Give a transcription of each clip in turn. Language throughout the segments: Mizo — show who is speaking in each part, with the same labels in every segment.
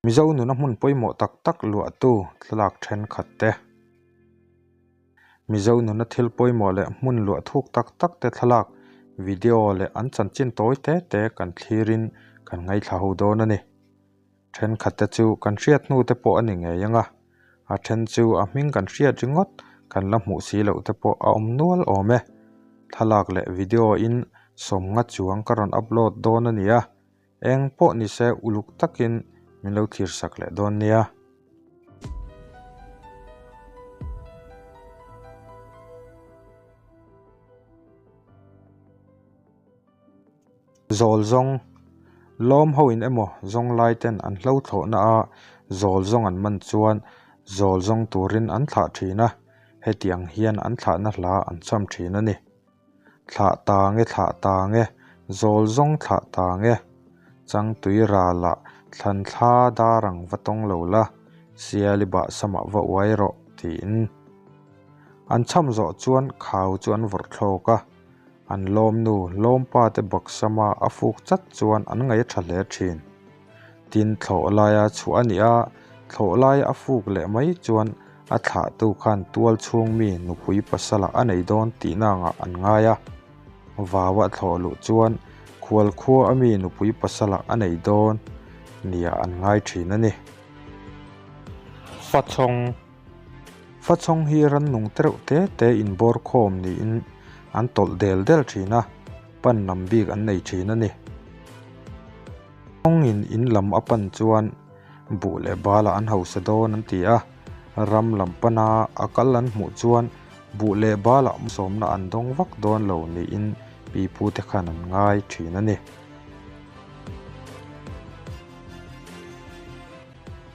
Speaker 1: Mizo nuna hmun pawimawh tak tak luahtu thlalak thenkhat te. Mizo nuna thil pawimawh leh hmun luah thuk tak tak te thlalak, video leh an chanchin tawi te te kan thlirin kan ngaithla ho dawn a ni. Thenkhat te chu kan hriat hnu te pawh a ni ngei ang a, a then chu a hming kan hriat ringawt kan la hmuh si loh te pawh a awm nual awm e. Thlalak leh video in sawmnga chuang ka rawn upload dawn a ni a. Eng pawh ni se uluk takin min lo thlir sak leh dawn nia. Zawl zawng, Lawm ho in emaw zawng lai ten an hlo thlawhna a zawl zawng an man chuan zawl zawng turin an thlah thin a, hetiang hian an thlahna hla an cham thin a ni. Thlah tang e thlah tang e, zawl zawng thlah tang e. Changtui ralah thlan thla dar ang va tawng lo la, Siali bah samah va uai rawh, tiin. An cham zawh chuan khau chu an vawrh thlawk a, an lawmnu lawmpa te bak sama a fuk chat chuan an ngaih a tha hle thin. Tin, thlawh laia chhuah a nih a, thlawh laia a fuk leh mai chuan a thlahtu khan tual chhung mi nupui pasala a nei dawn tihna angah an ngai a. Vau a thlawh luh chuan khual khua a mi nupui pasala a nei dawn nia an ngai thin a ni. Fachawng Fachawng hi rannung tereuh te te inbawr khawm niin an tawlh del del thin a, pan lam bik an nei thin a ni. Kawngin in lam a pan chuan buh leh balah an hausa dawn an ti a, ram lam pana a kal an hmuh chuan buh leh balah sawmna an dawng vak dawn lo niin pipute khan an ngai thin a ni.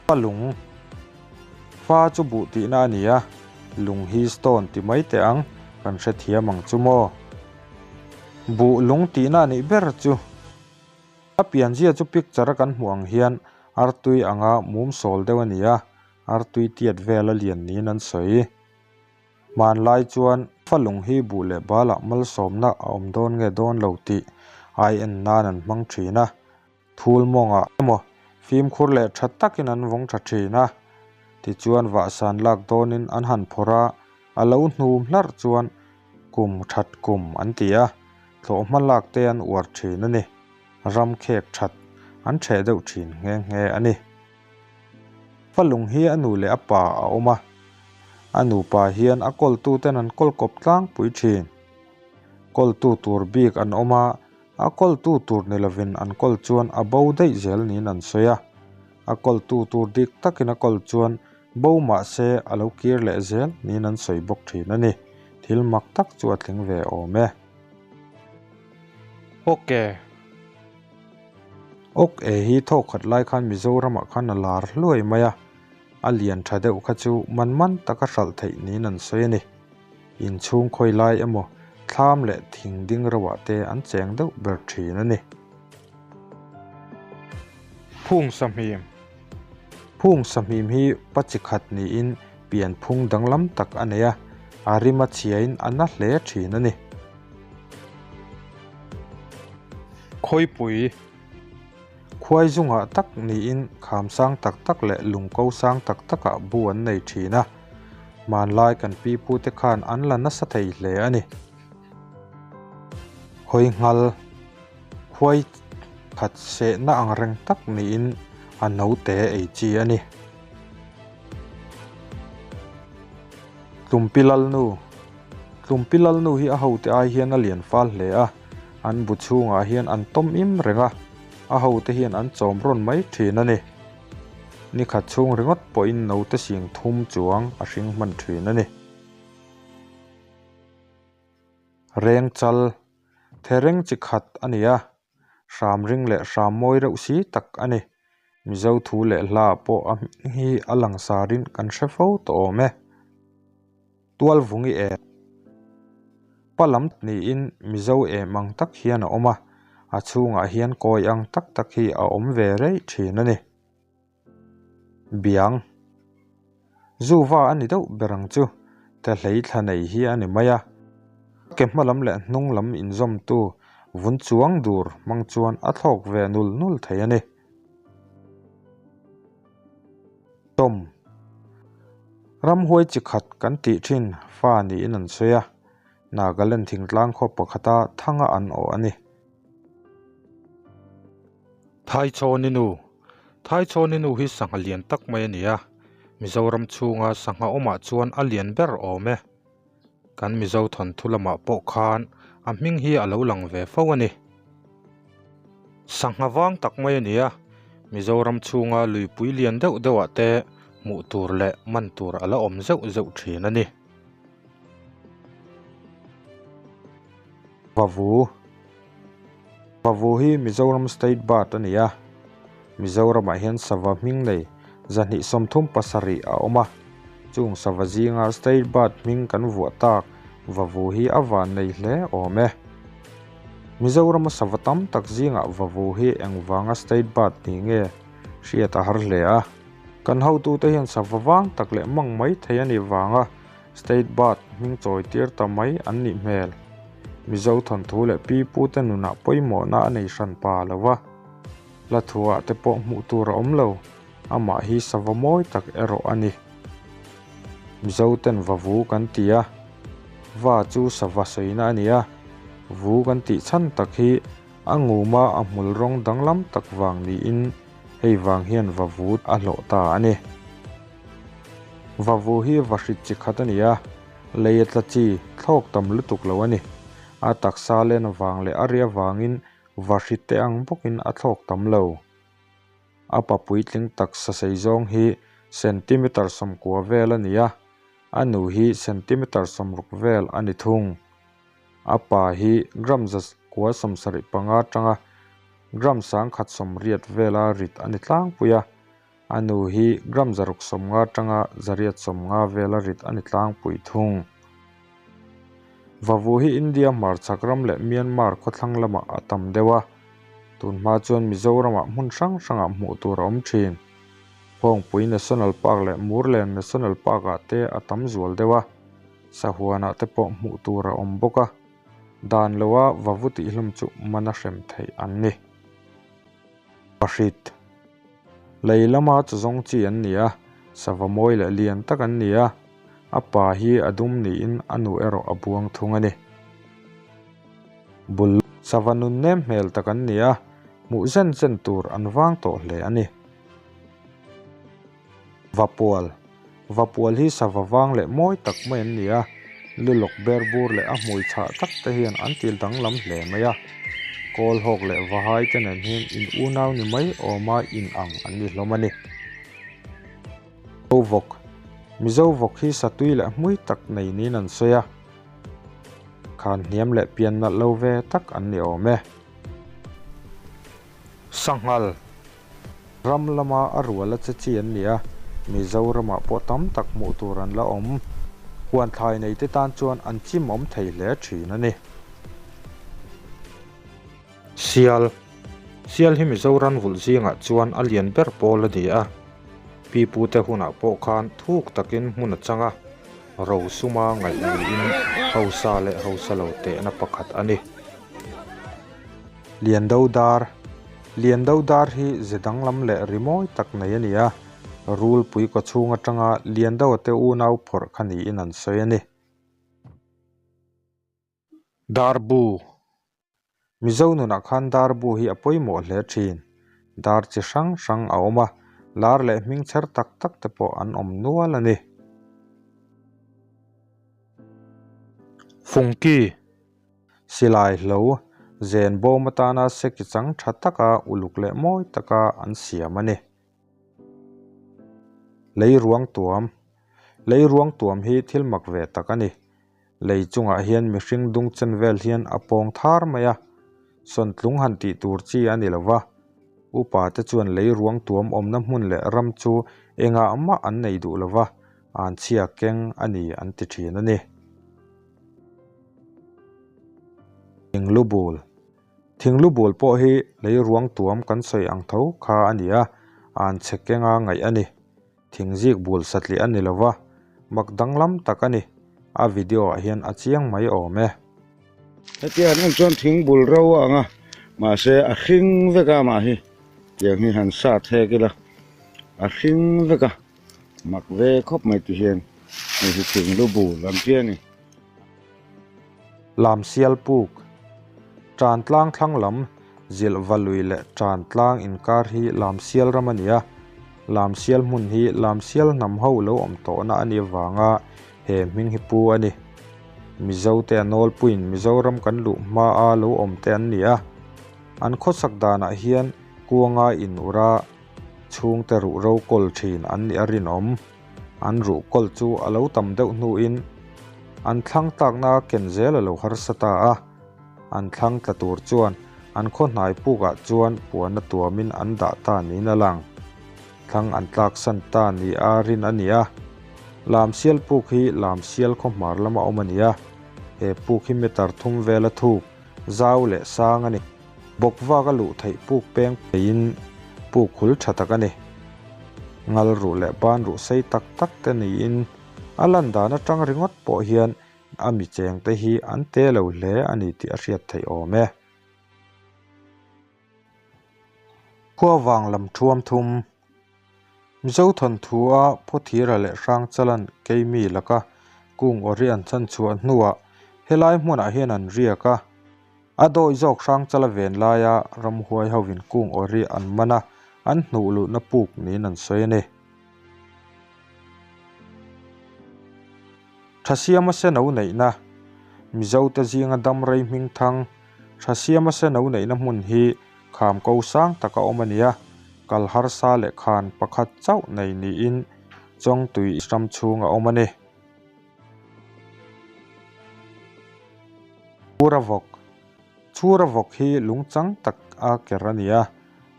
Speaker 1: Fa lung Fa chu buh tihna a ni a, lung hi stone ti mai teh ang, kan hrethiam ang chu maw? Buh lung tihna a nih ber chu. A pianzia chu picture a kan hmuh ang hian artui anga mum sawl deuh a ni a, artui tiat vel a lian niin an sawi. Hmanlai chuan fa lung hi buh leh balah malsawmna a awm dawn nge dawn lo tih ai en nan an hmang thin a, thul mawngah emaw fimkhur leh tha takin an vawng tha thin a, tichuan vahsan lak dawnin an han phawrh a, a lo hnum hlarh chuan kum that kum an ti a, thlawhhma lak te an uar thin a ni. Ram khek that an theh deuh thin nghe nghe a ni. Fa lung hi a nu leh a pa a awm a, a nupa hian a kawltu ten an kawl kawp tlangpui thin. Kawltu tur bik an awm a, a kawltu tur ni lovin an kawl chuan a bo daih zel niin an sawi a. A kawltu tur dik takin a kawl chuan Bo mahse a lo kir leh zel niin an sawi bawk thin a ni. Thil mak tak chu a tling ve awm e. Ok. Ok e hi thawk khat lai khan Mizoramah khan a lar hluai mai a, a lian tha deuh kha chu man man taka hralh theih niin an sawi a ni. Inchhung khawi lai emaw thlam leh thing ding reuhah te an cheng deuh ber thin a ni. Phung sahmim Phung sahmim hi pa chi khat niin pian phung danglam tak a nei a, a rim a chhiain a na hle thin a ni. Khawipui Khuai zungah tak niin kham sang tak tak leh lungko sang tak takah bu an nei thin a, hmanlai kan pipute khan an la nasa thei hle a ni. Hawi nghal Khuai khat sehna ang reng tak niin a naute ei chi a ni. Tlumpi Lalnu Tlumpi Lalnu hi a hote ai hian a lian fal hle a, an bu chhungah hian an tawm im reng a, a hote hian an chawm rawn mai thin a ni. Ni khat chhung ringawt pawhin naute sing thum chuang a hring hman thin a ni. Rengchal Thereng chi khat a ni a, hram ring leh hram mawi reuh si tak a ni. Mizo thu leh hla pawh a hming hi a langsarin kan hre fo tawh awm e. Tualvungi em Pa lam niin Mizo em ang tak hian a awm a, a chhungah hian kawi ang tak tak hi a awm ve reih thin a ni. Biang Zuva a ni deuh ber ang chu, ta hlei thla nei hi a ni mai a. Ke hma lam leh hnung lam inzawmtu vun chuang dur hmang chuan a thlawk ve nul nul thei a ni. Tom. Ramhuai chi khat kan tih thin fa niin an sawi a, Nagaland thingtlang khaw pakhata thanga an awh a ni.
Speaker 2: Thaichhawni nu Thaichhawni nu hi sangha lian tak mai a ni a, Mizoram chhunga sangha awmah chuan a lian ber awm e. Kan Mizo thawnthu lamah pawh khan a hming hi a lo lang ve fo a ni. Sangha vang tak mai a ni a, Mizoram chhunga luipui lian deuh deuhah te hmuh tur leh man tur a la awm zeuh zeuh thin a ni.
Speaker 1: Vavu Vavu hi Mizoram State Bird a ni a, Mizoramah hian sava hming nei 237 a awm a, chung sava zinga State Bird hming kan vuah tak Vavu hi a van nei hle awm e. Mizorama sava tam tak zingah Vavu hi engvanga State Bird ni nge hriat a har hle a, kan hotute hian sava vang tak leh mang mai thei a nih vanga State Bird hming chawi tir ta mai an nih hmel. Mizo thawnthu leh pi pute nunah pawimawhna a nei hran pa lo va, hla thuah te pawh hmuh tur a awm lo, amah hi sava mawi tak erawh a ni. Mizo ten va vu kan ti a, va chu sava sawina a ni a, vu kan tih chhan tak hi a nguma a hmul rawng danglam tak vang niin hei vang hian va vu a hlawh ta a ni. Vavu hi vahrit chi khat a ni a, lei a tla chi thlawk tam lutuk lo a ni. A taksa len avang leh a ri avangin vahrit te ang bawkin a thlawk tam lo. A pa puitling taksa sei zawng hi centimeter 90 vel a ni a, a nu hi centimeter 60 vel a ni thung. A pa hi gram 975 atanga gram 1080 vela rit a ni tlangpui a. A nu hi gram 650 atanga 850 vela rit a ni tlangpui thung. Vavu hi India hmarchhak ram leh Myanmar khawthlang lamah a tam deuh a, tunhma chuan Mizoramah hmun hrang hrangah hmuh tur a awm thin. Phawngpui National Park leh Murlen National Park-ah te a tam zual deuh a, sahuanah te pawh hmuh tur a awm bawk a, dan loa vavu tihhlum chu mana hrem theih an ni. Pahrit. Lei lama chaw zawng chi an ni a, sava mawi leh lian tak an ni a, a pa hi a dum niin a nu erawh a buang thung a ni. Bul. Sava nun nem hmel tak an ni a, hmuh zen zen tur an vang tawh hle a ni. Vapual. Vapual hi sava vang leh mawi tak mai an ni a, lu lawk ber bur leh a hmui chhah tak te hian an til danglam hle mai a. Kawl hawk leh vahai te nen hian in unau ni mai awma in ang an ni hlawm a ni. Mizo vawk. Mizo vawk hi satui leh hmui tak nei niin an sawi a, khan hniam leh pian nalh lo ve tak an ni awm e.
Speaker 2: Sanghal.
Speaker 1: Ram lama a rual a che chi an ni a, Mizoramah pawh tam tak hmuh tur an la awm. Huan thlai nei te tan chuan an chim awm thei hle thin a ni.
Speaker 2: Sial. Sial hi Mizoram vulh zingah chuan a lian ber pawl a ni a. Pi pute hunah pawh khan thuk takin hmun a chang a, ro suma ngaih niin hausa leh hausa lo tehna pakhat a ni.
Speaker 1: Liando dar Liando dar hi ze danglam leh rimawi tak nei a ni a, rulpui kawchhung atanga Liando te unau phawrh kha niin an sawi a ni.
Speaker 2: Darbu
Speaker 1: Mizo nunah khan darbu hi a pawimawh hle thin. Dar chi hrang hrang a awm a, lar leh hming chher tak tak te pawh an awm nual a ni.
Speaker 2: Fungki
Speaker 1: Silai hlo, zen bawm atana seki chang tha taka uluk leh mawi taka an siam a ni. Lei ruang tuam Lei ruang tuam hi thil mak ve tak a ni. Lei chungah hian mihring dung chen vel hian a pawng thar mai a, sawntlung han tih tur chi a ni lo va. Upa te chuan lei ruang tuam awmna hmun leh ram chu engah mah an nei duh lo va, an chhia keng a ni an ti thin a ni. Thinglu bul Thinglu bul pawh hi lei ruang tuam kan sawi ang tho kha a ni a, an chhe kenga ngaih a ni. Thingzik bul satliah a ni lo va, mak danglam tak a ni. A video ah hian a chiang mai awm e.
Speaker 3: Hetia han en chuan thing bul ro a ang a, mahse a hring vek a amah hi tiang hi han sat hek ila a hring vek a. Mak ve khawp mai ti hian hei hi thing lu bul an tia ni.
Speaker 1: Lam sial puk, Tan tlang thlang lam zilh va lui leh tan tlang inkar hi lam sial ram a ni a. Lam sial hmun hi lam sial hnam ho lo awm tawhna a nih avanga he hming hi pu a ni. Mizote a nawlpuiin Mizoram kan luh hmaa lo awm te an ni a. An khawsak danah hian kuanga inur a chhungte ruhro kawl thin an nih a rinawm. An ruh kawl chu a lo tam deuh hnuin an thlang tlakna ken zel a lo harsa ta a. An thlang tla tur chuan an khaw hnai pukah chuan puana tuamin an dah ta niin a lang. Thlang an tlaksan ta ni a rin a ni a. Lamsial puk hi Lamsial khaw hmar lama awm a ni a. He puk hi meter thum vela thuk, zau leh sang a ni. Bawk vak a luh theih puk peng peiin puk hul tha tak a ni. Ngal ruh leh ban ruh sei tak tak te niin a lan dan atang ringawt pawh hian a mi cheng te hi an te lo hle a ni tih a hriat theih awm e. Khua vang lam thuam thum. Mizo thawnthu-a Phawthira leh Hrangchalan keimi laka kung awri an chan chhuah hnuah helai hmunah hian an riak a. A dawi zawk Hrangchala ven laia ramhuai hovin kung awri an man a, an hnuh luhna puk niin an sawi a ni. Thasiama seno neihna, Mizote zinga damrei hmingthang Thasiama seno neihna hmun hi kham ko sang taka awm a ni a, kal harsa leh khan pakhat chauh nei niin Chawngtui ram chhung a awm a ni. Chhura vawk, Chhura vawk hi lungchang tak a ker a ni a,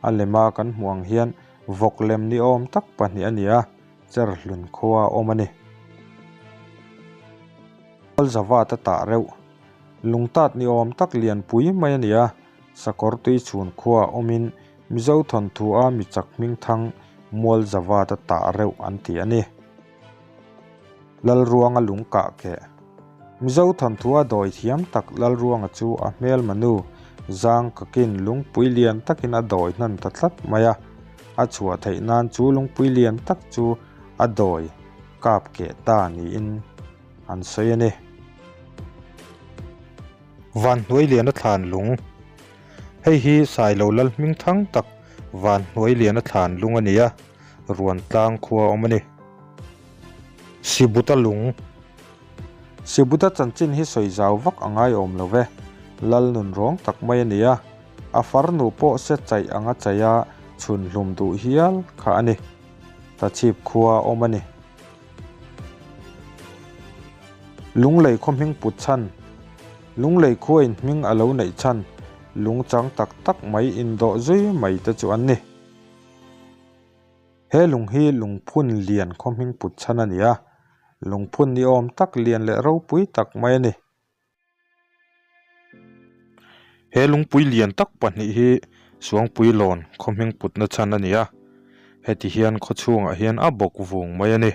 Speaker 1: a lema kan hmuh ang hian vawk lem ni awm tak pahnih a ni a, cherhlun khua a awm a ni. Mualzavata tah reuh, Lungtat ni awm tak lianpui mai a ni a, Sakawr tui chhun khua awmin Mizo thawnthu a mi chak hming thang mual zavat a tah reuh an ti a ni. Lalruanga lung kah keh. Mizo thawnthu a dawi thiam tak Lalruanga chu a hmelma nu Zang kakin lungpui lian takin a dawi hnan ta tlat mai a, a chhuah theih nan chu lungpui lian tak chu a dawi kap keh ta niin an sawi a ni. Van hnuai liana thlan lung. Hei hi Sailo lal hming thang tak Van hnuai liana thlan lung a ni a, ruan tlang khua a awm a ni. Sibuta lung. Sibuta chanchin hi sawi zau vak a ngai awm lo ve, lal nun rawng tak mai a ni a, a farnu pawh se chaih anga chaih a chhun hlum duh hial kha a ni. Tachhip khua a awm a ni. Lunglei khaw hming put chhan, Lunglei khuain hming a lo neih chhan, lung chang tak tak mai indawh zui mai te chu an ni. He lung hi lungphun lian khaw hming put chhan a ni a, lungphun ni awm tak lian leh ropui tak mai a ni. He lungpui lian tak pahnih hi Suangpuilawn khaw hming putna chhan a ni a, heti hian khaw chhungah hian a bawk vung mai a ni.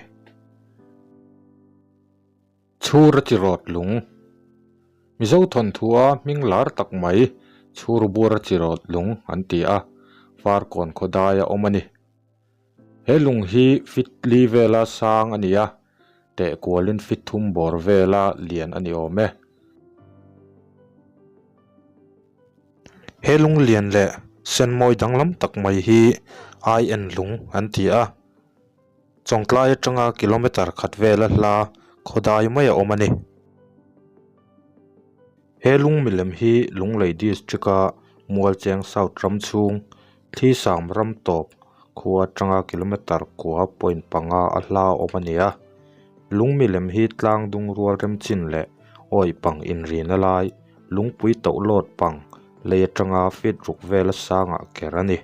Speaker 1: Chhur a ti rawt lung. Mizo thawnthua hming lar tak mai Chhur bur a ti rawt lung an ti a, Farkawn khawdai a awm a ni. He lung hi fit li vela sang a ni a, teh kualin fit thum bawr vela lian a ni awm e. He lung lian leh sen mawi danglam tak mai hi Ai-en lung an ti a. Chawngtlai atanga kilometer khat vela hla khawdai mai a awm a ni. He lung milem hi Lunglei District a Mualcheng South ram chhung Thlisam ram tawp khua atanga kilometer kua point panga a hla awm a ni a. Lung milem hi tlang dung rual remchin leh awi pang inrina lai lungpui toh lawt pang lei atanga feet ruk vela sangah ker a ni.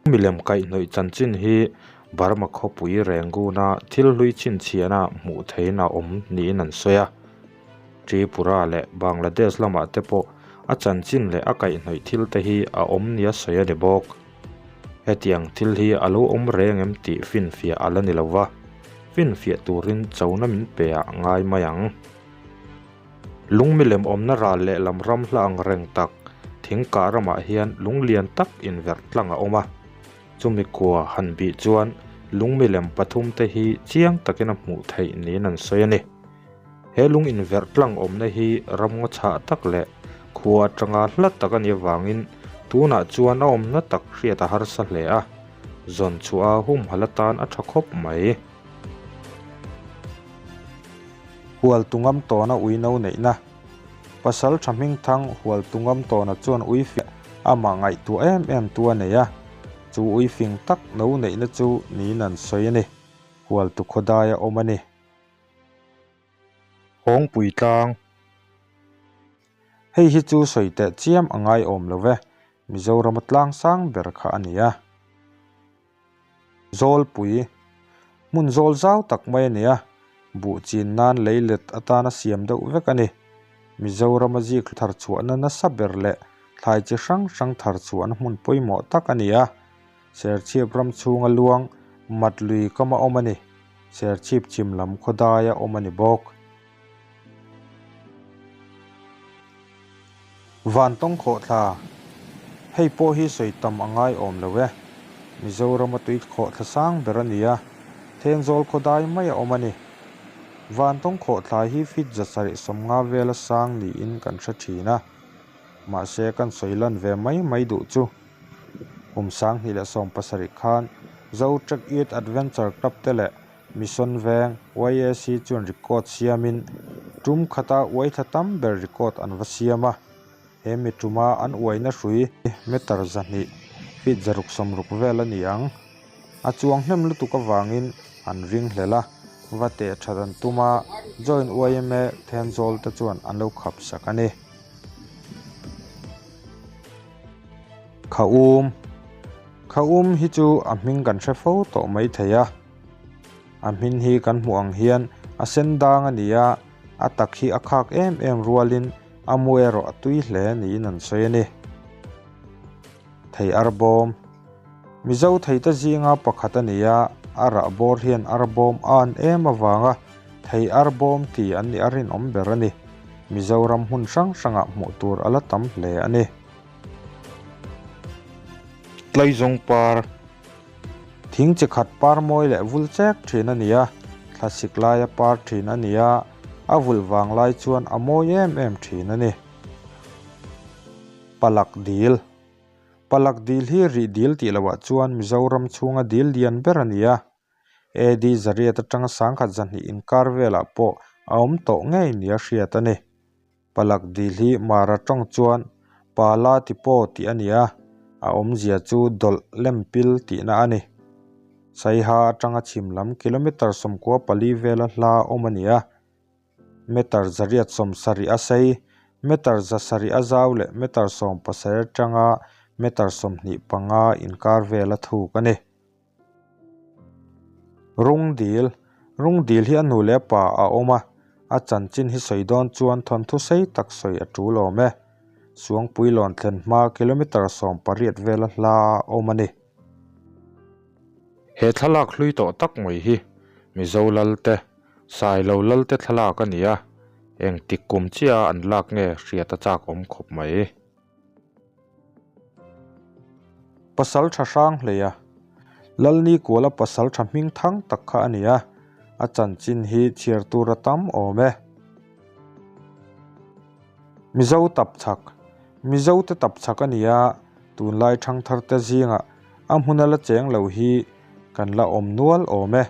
Speaker 1: Milem kaihhnawih chanchin hi Burma khawpui Rangoon-a thil hlui chhinchhiahna hmuh theihin a awm niin an sawi a. Tripura leh Bangladesh lamah te pawh a chanchin leh a kaihhnawih thil te hi a awm nia sawi a ni bawk. Hetiang thil hi a lo awm reng em tih finfiah a la ni lo va, finfiah turin chona min pe ah ngai mai ang. Lung milem awmna ral lehlam ram hla ang reng tak thing kah ramah hian lung lian tak inverh tlang a awm a, chumi kua han bih chuan
Speaker 2: Lung milem pathumte hi chiang takin a hmuh theih niin an sawi a ni. He lung inverh tlang awmna hi ramngaw chhah tak leh khua atanga hla tak a nih avangin tunah chuan a awmna tak hriat a harsa hle a, zawn chhuah a humhalh atan a tha khawp mai.
Speaker 1: Hualtungam tawna ui no neihna. Pasal tha hmingthang Hualtungam tawna chuan ui fiah amah ngaihtuah em em tu a nei a, chu ui fing tak no neihna chu niin an sawi a ni. Hualtu khawdai a awm a ni.
Speaker 2: Hawngpui tlang.
Speaker 1: Hei hi chu sawi teh chiam a ngai awm lo ve, Mizorama tlang sang ber kha a ni a. Zawlpui, Hmun zawl zau tak mai a ni a, buh chin nan lei let atana siam deuh vek a ni. Mizorama zik thar chhuahna nasa ber leh thlai chi hrang hrang thar chhuahna hmun pawimawh tak a ni a. Serchhip ram chhunga luang mat lui kama awm a ni. Serchhip chhim lam khawdaia awm a ni bawk. Vantawng khawhthla, Hei pawh hi sawi tam a ngai awm lo e. Mizorama tui khawhthla sang ber a ni a, Thenzawl khawdai mai a awm a ni. Vantawng khawhthla hi feet 750 vela sang niin kan hre thin a, mahse kan sawi lan ve mai mai duh chu. Kum 2017 khan Zo Trek Youth Adventure Club te leh Mission Veng, YAC chuan record siamin tum khata uai thla tam ber record an va siam a. He mi tuma an uaina hrui meter 200, feet 660 vel a ni ang. A chuang hnem lutuk avangin an ring hlel a, va teh that an tum a, Joint yma Thenzawl te chuan an lo khap sak a ni. Khaum Khaum hi chu a hming kan hre fo tawh mai thei a. A hmin hi kan hmuh ang hian a sen dang a ni a, a tak hi a khak em em rualin a mu erawh a tui hle niin an sawi a ni. Thei arbawm Mizo theite zinga pakhat a ni a, a rah bawr hian arbawm a an em avanga thei arbawm ti an nih a rinawm ber a ni. Mizoram hmun hrang hrangah hmuh tur a la tam hle a ni.
Speaker 2: Tlaizawng par
Speaker 1: Thing chi khat par mawi leh vul chek thin a ni a, thlasik laia par thin a ni a, a vul vang lai chuan a mawi em em thin a ni. Palak dil Palak dil hi rih dil tih lohah chuan Mizoram chhunga dil lian ber a ni a, AD zariat atanga 1200 inkar velah pawh a awm tawh ngei nia hriat a ni. Palak dil hi Mara tawng chuan Pala ti pawh tih a ni a, a awmzia chu dawlh lem pil tihna a ni. Saiha atanga chhim lam kilometre 94 vela hla awm a ni a, meter 870 a sei, meter 700 a zau leh meter 17 atanga meter 25 inkar vela thuk a ni. Rung dil, Rung dil hi a nu leh a pa a awm a, a chanchin hi sawi dawn chuan thawnthu sei tak sawi a tul awm e. Suangpui lawn thlen hma kilometre 18 vela hla a awm a ni.
Speaker 2: He thlalak hlui tawh tak mai hi Mizo Lalte, Sailo Lalte thlalak a ni a, engtik kum chiah a an lak nge hriat a chak awm khawp mai.
Speaker 1: Pasal tha hrang hlei a, Lalni Kuala pasal tha hming thang tak kha a ni a, a chanchin hi chhiar tur a tam awm e. Mizo tap chak, Mizo te tap chak a ni a, tunlai thangthar te zingah a hmuna la cheng lo hi kan la awm nual awm e.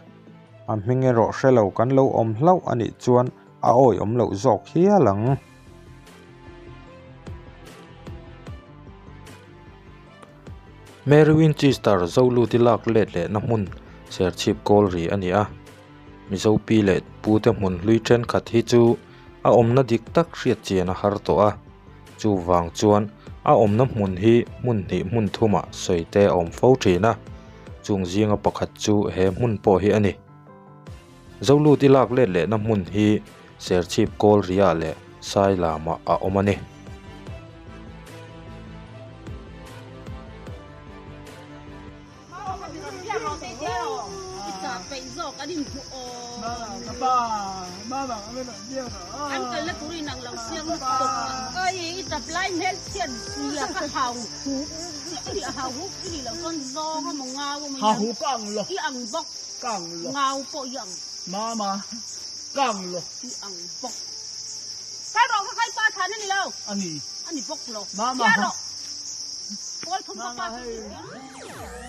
Speaker 1: A hming erawh hre lo kan lo awm hlauh a nih chuan a awihawm loh zawk hial ang.
Speaker 2: Mary Winchester Zoluti lak let lehna hmun Serchhip kawl ri a ni a. Mizo pi leh pute hmun hlui thenkhat hi chu a awmna dik tak hriat chian a har tawh a. Chuvang chuan a awmna hmun hi hmun hnih hmun thumah sawi te a awm fo thin a, chung zinga pakhat chu he hmun pawh hi a ni. Zoluti lak let lehna hmun hi Serchhip kawl riah leh Sailamah a awm a ni.
Speaker 4: Hahu ka ang lo. Ka ang lo. Mama, ka ang lo. A ni. Mama. Mama hei.